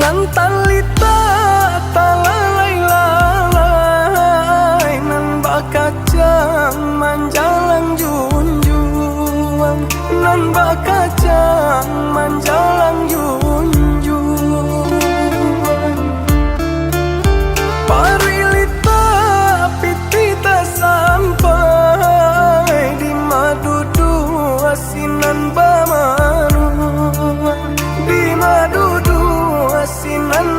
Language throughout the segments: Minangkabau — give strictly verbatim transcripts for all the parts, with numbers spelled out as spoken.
Nan talitak talalai-lalai, nan bakacang manjalang junjuang, nan bakacang manjalang junjuang. Paruik litak pitih tasampai, di ma duduak sinan bamanuang, di ma duduak sinan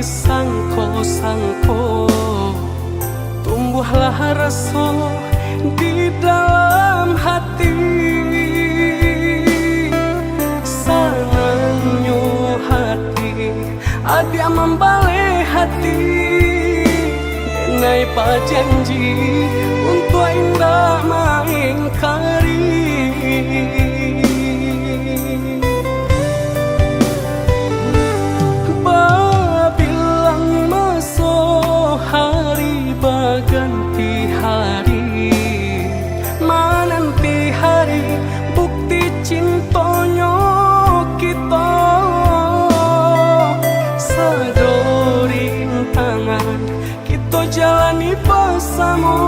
Sangko-sangko tumbuahlah raso di dalam hati. Sanangnyo hati, adiak mambaleh hati. Denai bajanji untuak indak maingkari. Babilang maso hari baganti hari, mananti hari bukti cintonyo kito. Sado rintangan kito jalani basamo,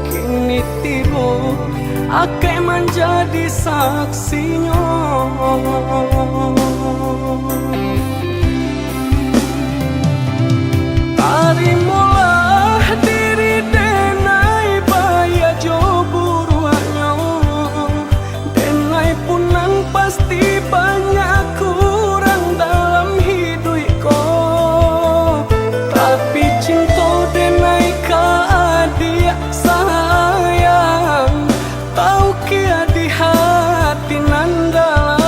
kini tibo akek manjadi saksinyo. Tarimolah diri denai baiak jo buruaknyo. Denai pun nan pasti banyak kurang dalam hiduik ko. Tapi cinto denai ka adiak sayang, taukia di hati nan dalam.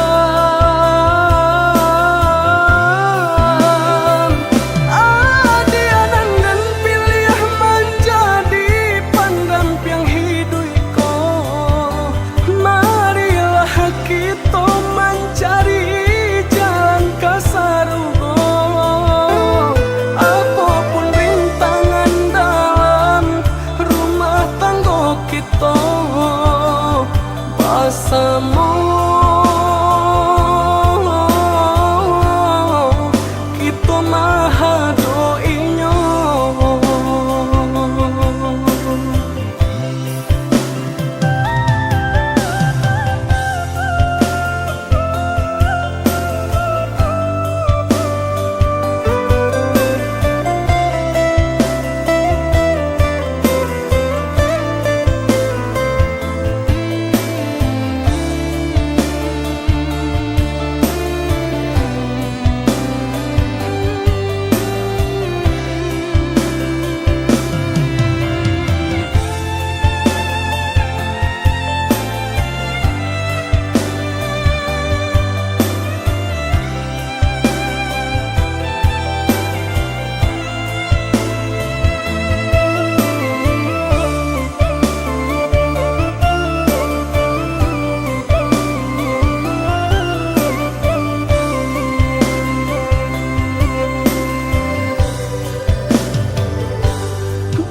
Adiak nan den piliah manjadi pandampiang hiduik ko. Marilah kito mancari jalan ka sarugo. Apo pun rintangan dalam rumah tanggo kito, basamo kito mahadoinyo.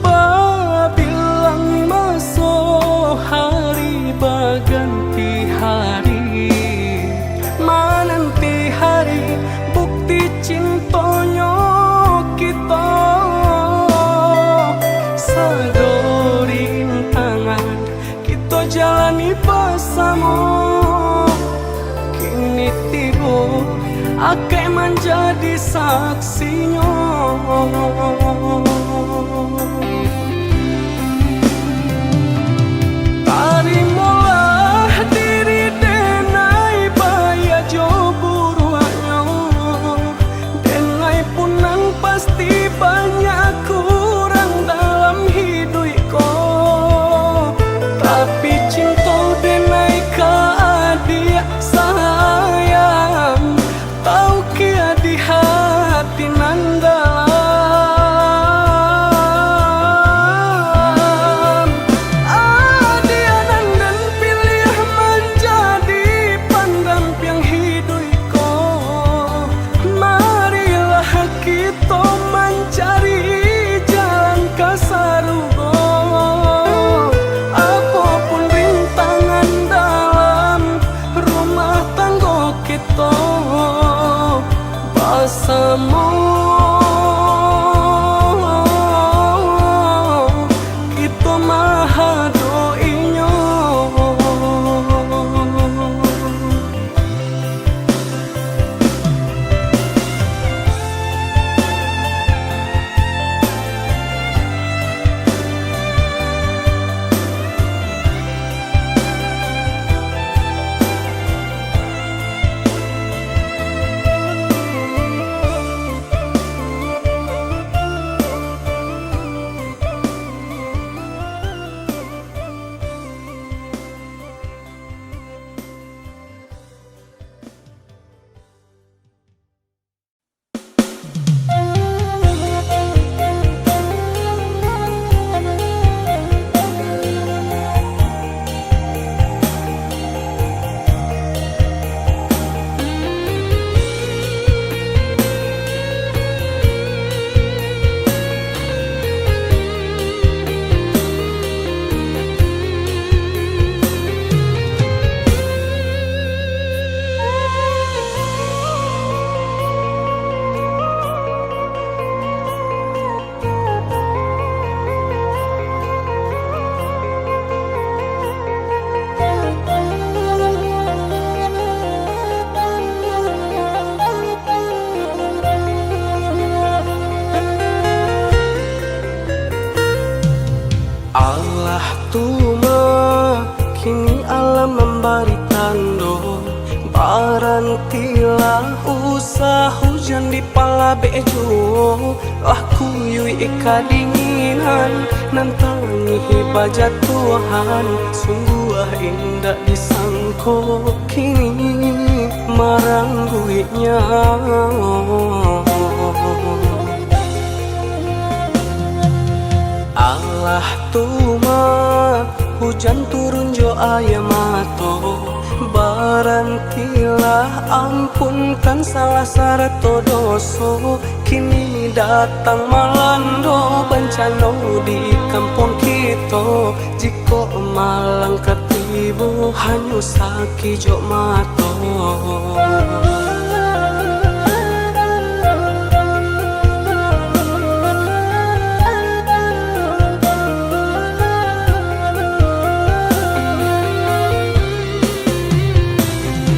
Babilang maso hari baganti hari, mananti hari bukti cintonyo kito. Sado rintangan kito jalani basamo, kini tibo akek manjadi saksinyo. Tarimolah diri denai baiak jo buruaknyo. Denai pun nan pasti banyak kurang dalam hiduik ko. Tapi cinto denai ka adiak sayang, taukia di hati nan dalam. Sahujan di palabek jo, lah kuyuik kadinginan, nan tangih bajatuahan, sungguah indak disangko kini marangguiknya. Alah tu mah, hujan turun jo aia mato, barantilah, ampunkan salah sarato doso. Kini datang malando bancano di kampuang kito, jikok malang ka tibo, hanyo sakijok mato.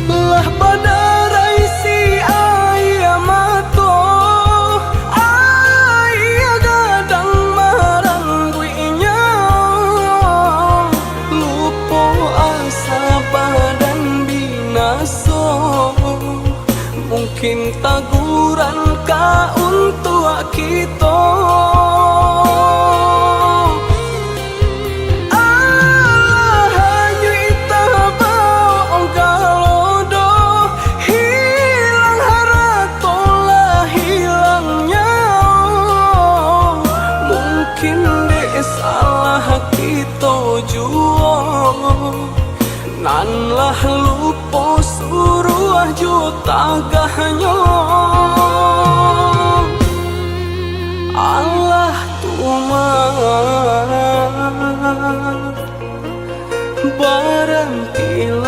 Lah badarai si aia mato, aia gadang marangguiknyo, lupo asa badan binaso. Mungkin taguran ka untuak kito. Alah hanyuik tabao galo doh, hilang harato lah hilang nyawo. Mungkin dek salah kito juo, nan lah lupo suruah jo tagahnyo. Alah tu mah, barantilah.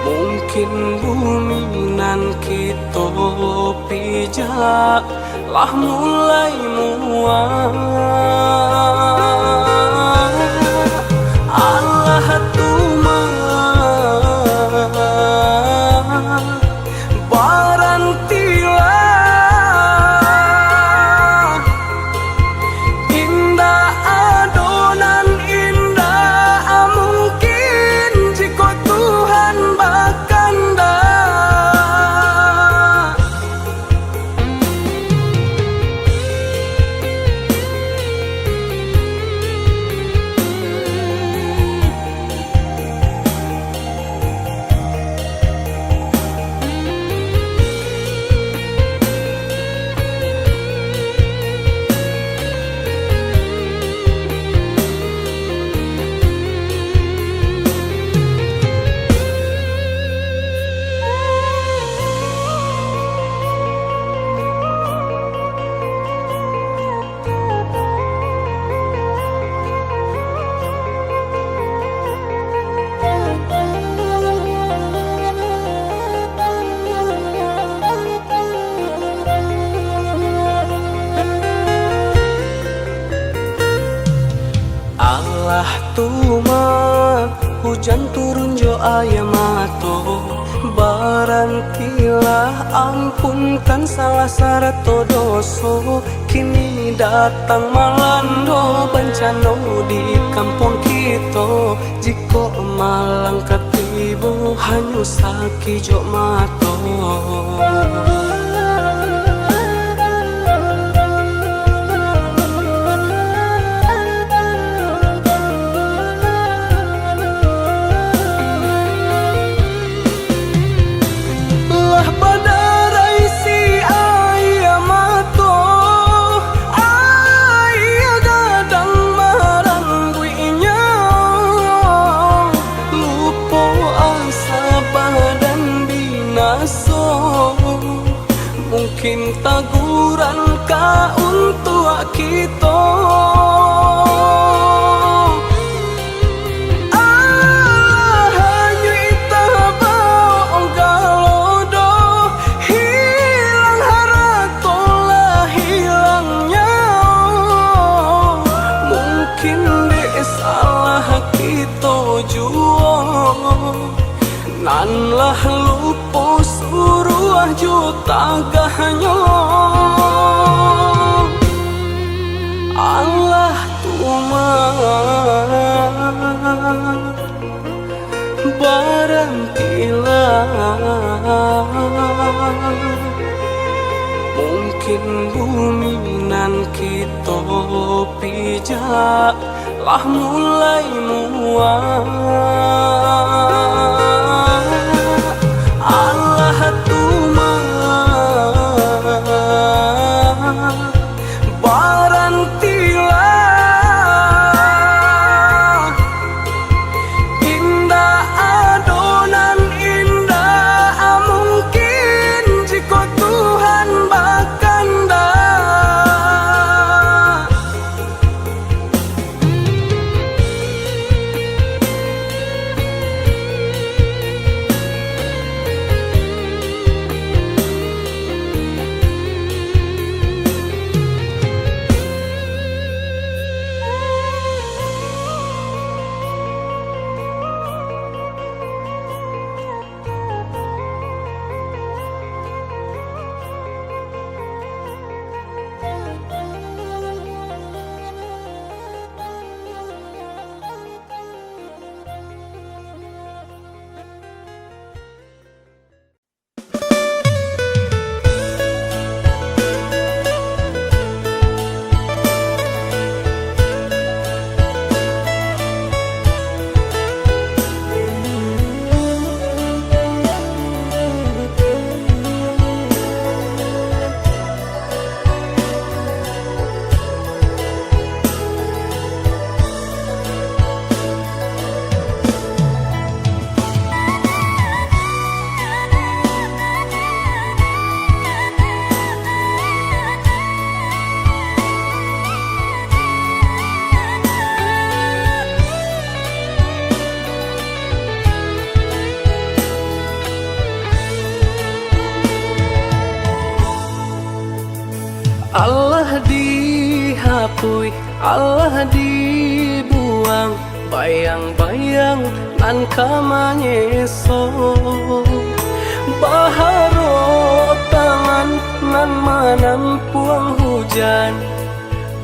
Mungkin bumi nan kito pijak lah mulai muak. Alah tu mah, barantilah. Indak ado nan indak mungkin, jikok Tuhan bakandak. Alah tu mah, hujan turun jo aia mato, barantilah, ampunkan salah sarato doso. Kini datang malando bancano di kampuang kito, jikok malang ka tibo hanyo sakijok mato. Lah badarai si aia mato, aia gadang marangguiknyo, lupo asa badan binaso. Mungkin taguran ka untuak kito. Alah hanyuik tabao galo doh, hilang harato lah hilang nyawo. Mungkin dek salah kito juo, nan lah lupo suruah jo tagahnyo. Alah tu mah, Barantilah, mungkin bumi nan kito pijak lah mulai muak. Alah tu mah, barantilah. Indak ado nan indak mungkin jikok Tuhan bakandak. Alah dihapuih, alah dibuang, bayang-bayang nan ka manyeso. Baharok tangan nan manampuang hujan,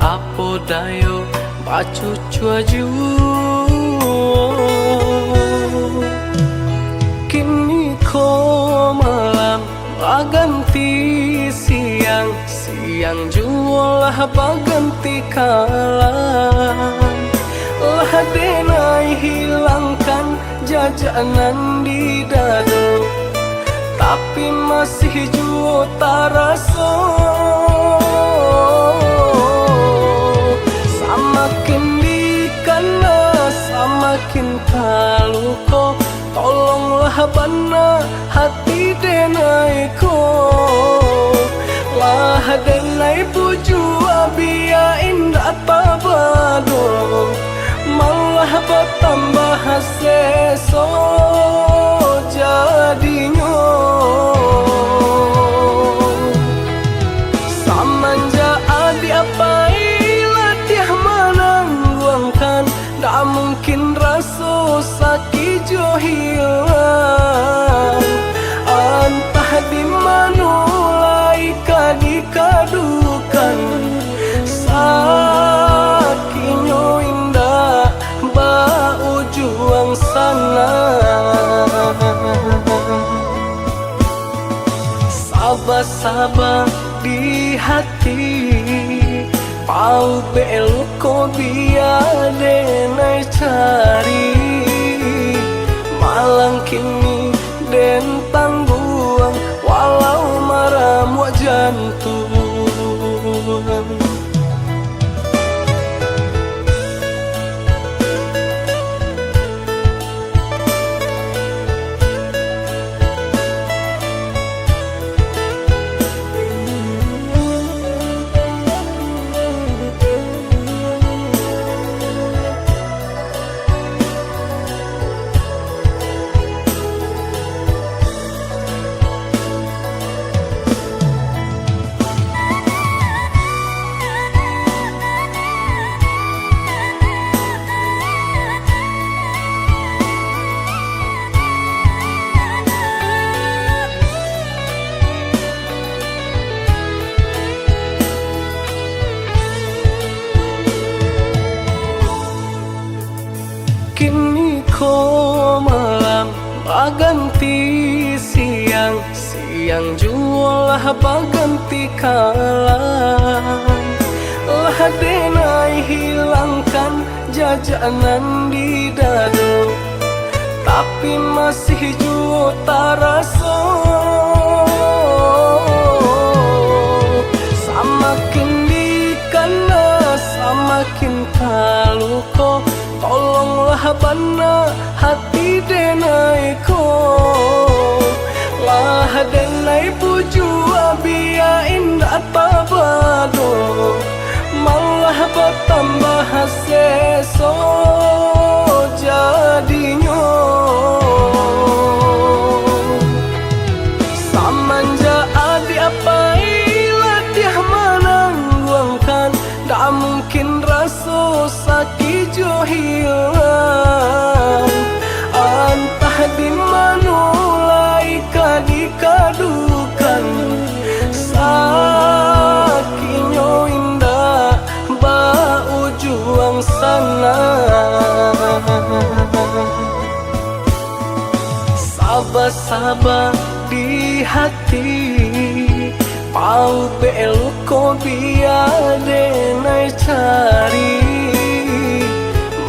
apo dayo bacucua juo. Kini ko malam baganti siang, siang juo lah baganti kalam. Lah denai hilangkan jajak nan di dado, tapi masih juo taraso. Samakin dikana, samakin taluko. Tolonglah bana hati denai ko. Lah denai bujua, bia indak tabado, malah batambah seso jadinyo. Samanjak adiak pai latiah manangguangkan, ndak mungkin raso sakik jo hilang. Antah di mano lai ka dikadukan, sakiknyo indak baujuang sanak. Saba-saba di hati, paubek luko bia denai cari. Malang kini den tangguang, walau maramuak jantuang. Kini ko malam Baganti siang, siang juo lah baganti kalam. Lah denai hilangkan jajak nan di dado, tapi masih juo taraso. Samakin dikana, samakin taluko. Tolonglah bana hati denai ko. Lah denai bujua bia indak tabado, malah batambah seso jadinyo. Samanjak adiak pai latiah manangguangkan, ndak mungkin raso sakik jo hilang. Antah di mano lai ka dikadukan, sakiknyo indak baujuang sanang. Saba-saba di hati, paubek luko bia denai cari.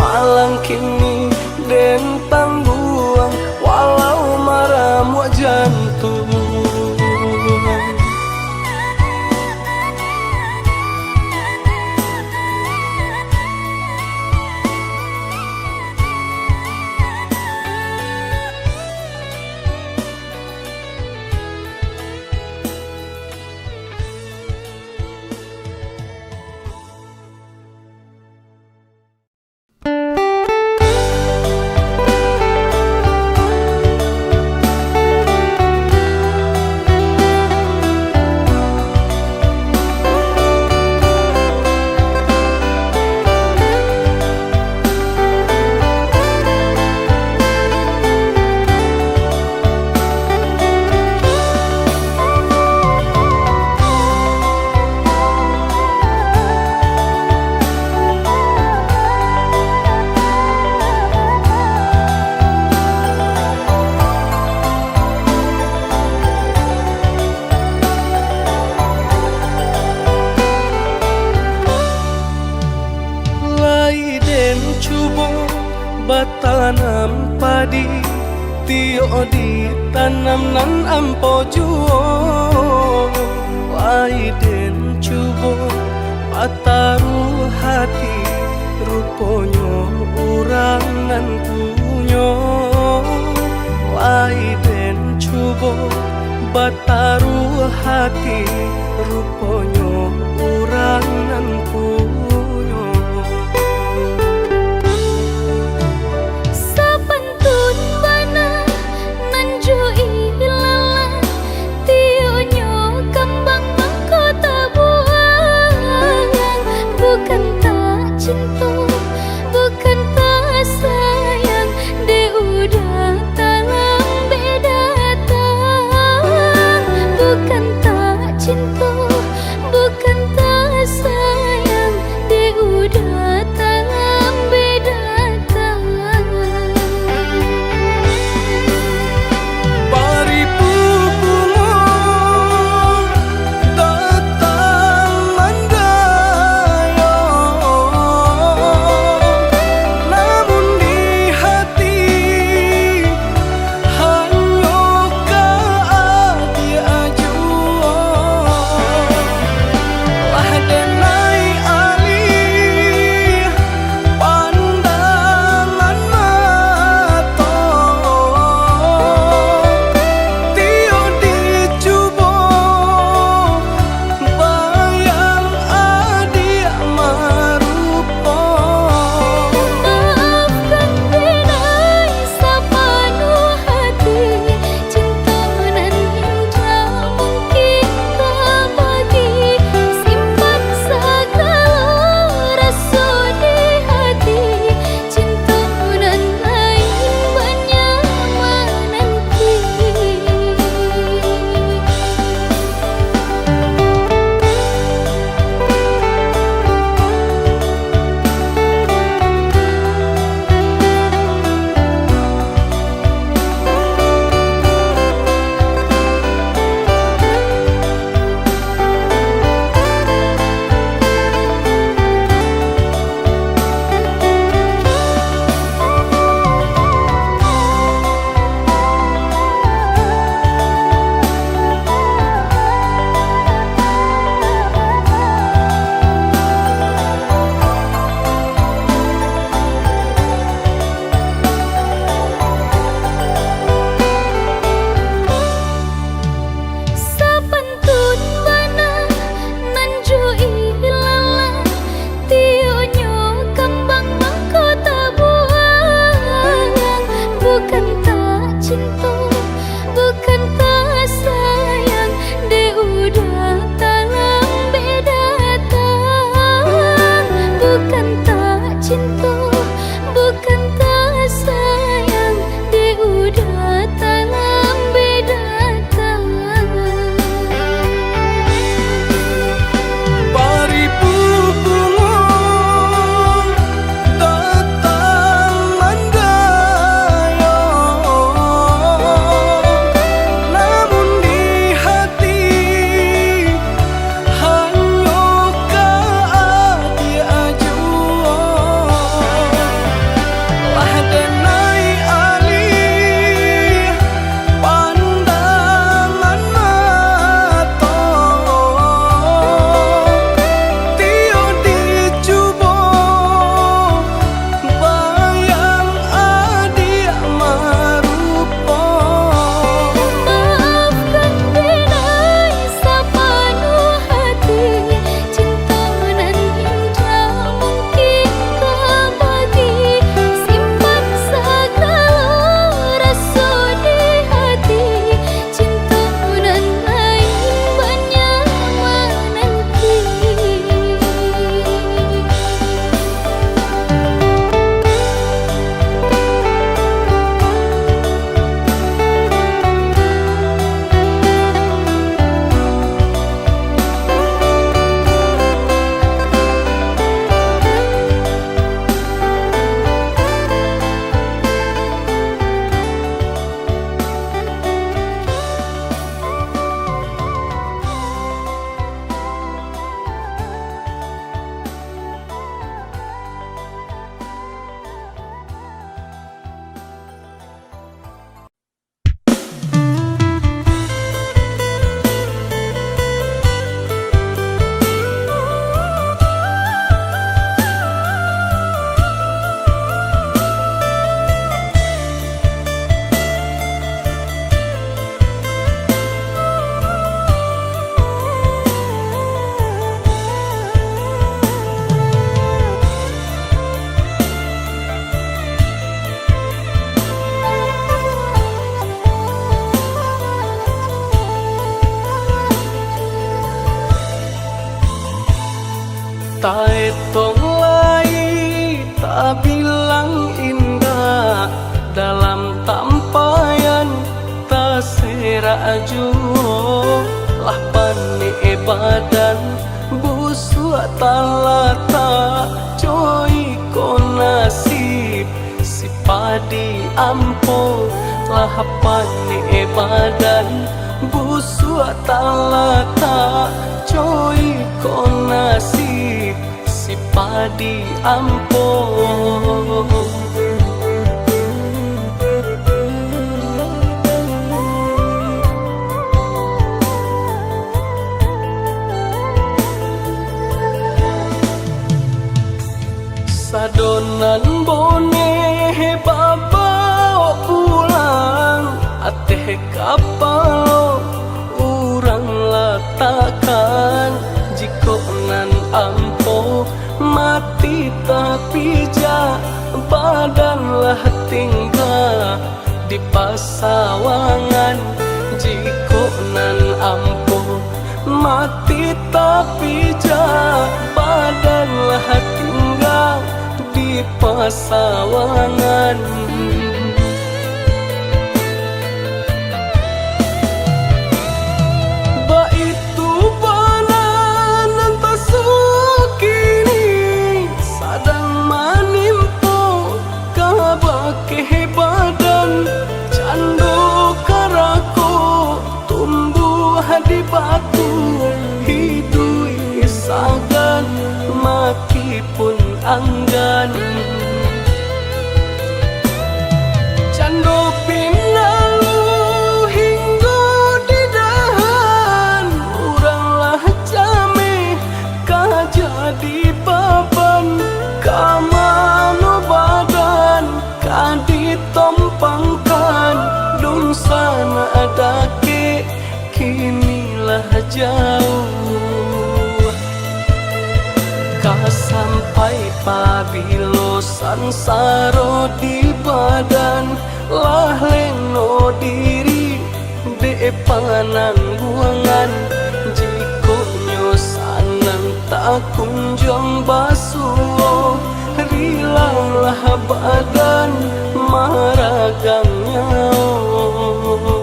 Malang kini den tangguang, walau maramuak jantuang. Lai den cubo batanam padi, tiok ditanam nan ampo juo. Lai den cubo bataruah hati, ruponyo urang nan punyo. Lai den cubo bataruah hati, ruponyo urang nan punyo. Sapan tun bana nan jo ilalang, tioknyo kambang mangko tabuang. Bukan tak cinto, bukan tak sayang, dek uda talambek datang. Bukan tak cinto, Bukan tak sayang, dek udah talambek datang. Baribu bungo datang mandayung, namun di hati hanyo ka adiak juo. Lah denai alih pandangan mato, tio dicubo bayang adiak marupo. Maafkan denai sapanuah hati, cinto nan indak mungkin ka bagi. Simpan sagalo raso di hati, cinto nan lain banyak mananti. Taetong lai, tabilang indak, dalam tampaian taserak juo. Lah panek badan, busuak talatak, co iko nasib si padi ampo. Lah panek badan, busuak talatak, co iko nasib si padi ampo. Sado nan boneh babaok pulang, ateh kapalo urang latakkan. Jikok nan ampo mati tapijak, badan lah tingga di pasawangan. Jikok nan ampo mati tapijak, badan lah tingga di pasawangan. Baitu bana nan tasukini, sadang manimpo kabakeh badan, cando karako tumbuah di batu, hiduik sagan mati pun anggan. Cando pinalu hinggo didahan, urang lah cameh ka jadi baban. Ka mano badan ka ditompangkan, dunsanak dakek kini lah jauah. Ka sampai pabilo sansaro di badan, lah leno diri dek panangguangan. Jikok nyo sanang takunjuang basuo, rilalah Badan maragang nyawo.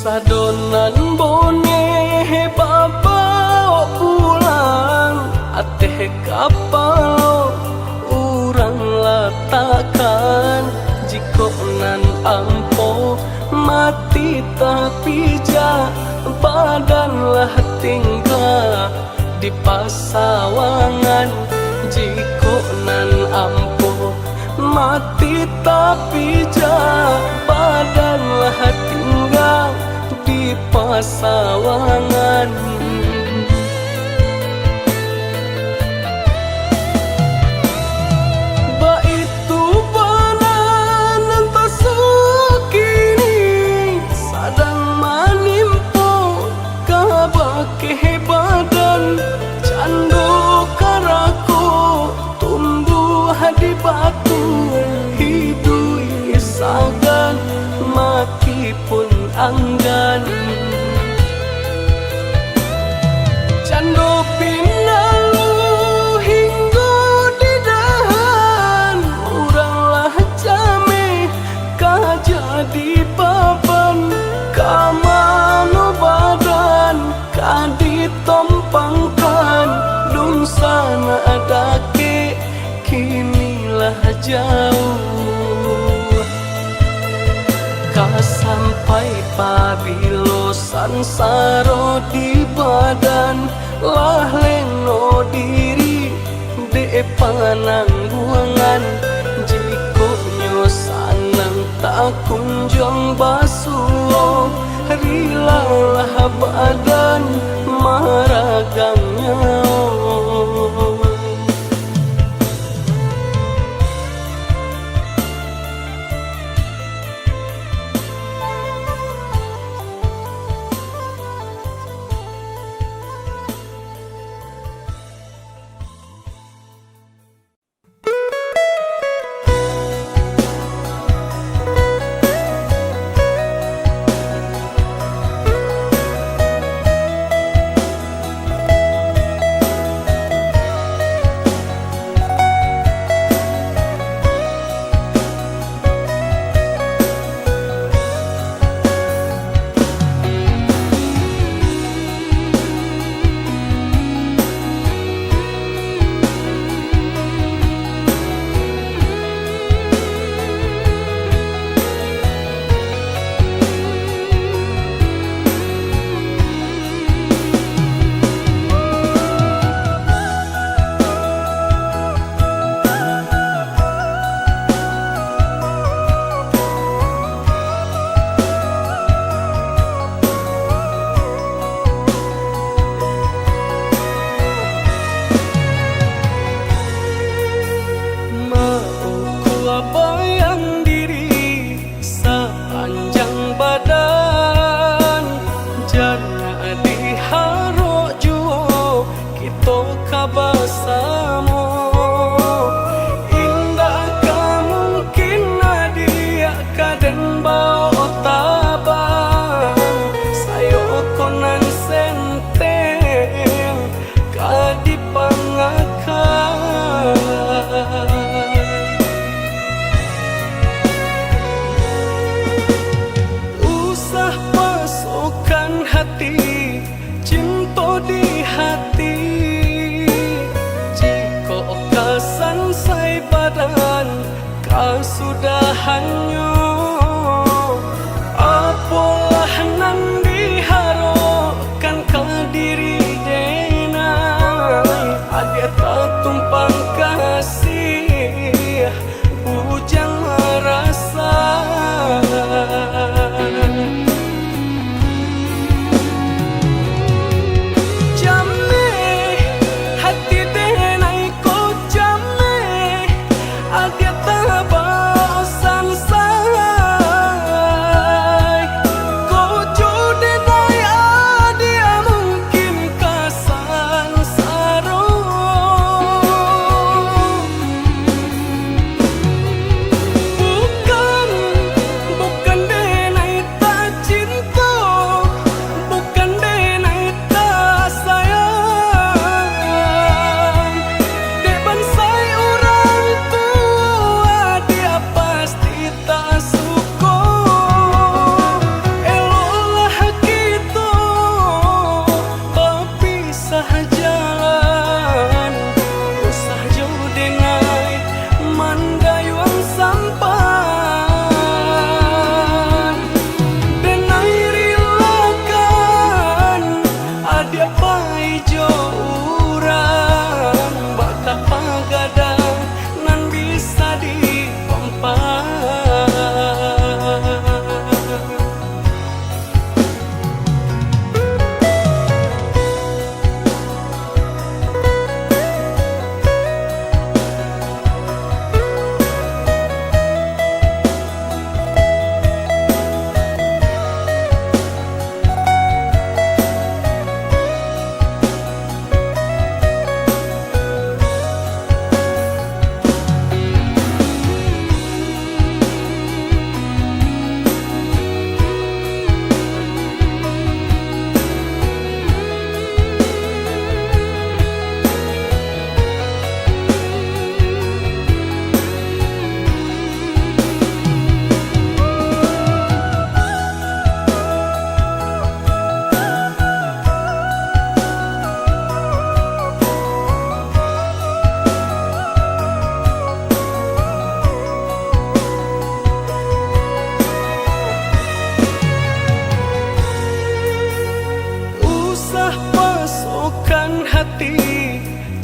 Sadonan boneh babaok pulang, ateh kapalo urang latakkan. Jikok nan ampo mati tapijak, badan lah tingga di pasawangan. Jikok nan ampo mati tapijak, badan lah tingga di pasawangan. Baitu bana nan tasukini, sadang manimpo kabakeh badan, cando karako tumbuah di batu, hiduik sagan, mati pun anggan. Cando pinalu hinggo didahan, urang lah cameh ka jadi baban. Ka mano badan ka ditompangkan, dunsanak dakek kini lah jauah. Ka sampai pabilo sansaro di badan, lah leno diri dek panangguangan. Jikok nyo sanang takunjuang basuo, rilalah badan maragang nyawo. Maukua bayang diri sapanjang badan, jan diharok juo kito ka basamo. Indak ka mungkin adiak ka den baok tabang, sayo ko nan senteng ka dipangakan. Usah pasokan hati, cinto di hati. Jikok ka sansai badan kasudahannyo, apolah nan diharokkan ka diri denai? Adiak tatumpang kasih, bujang marasa.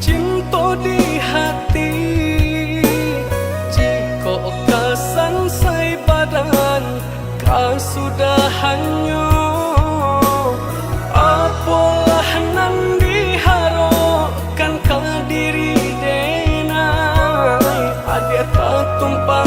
cinto di hati. Jikok ka sansai badan kasudahannyo, apolah nan diharokkan ka diri denai? Adiak tatumpah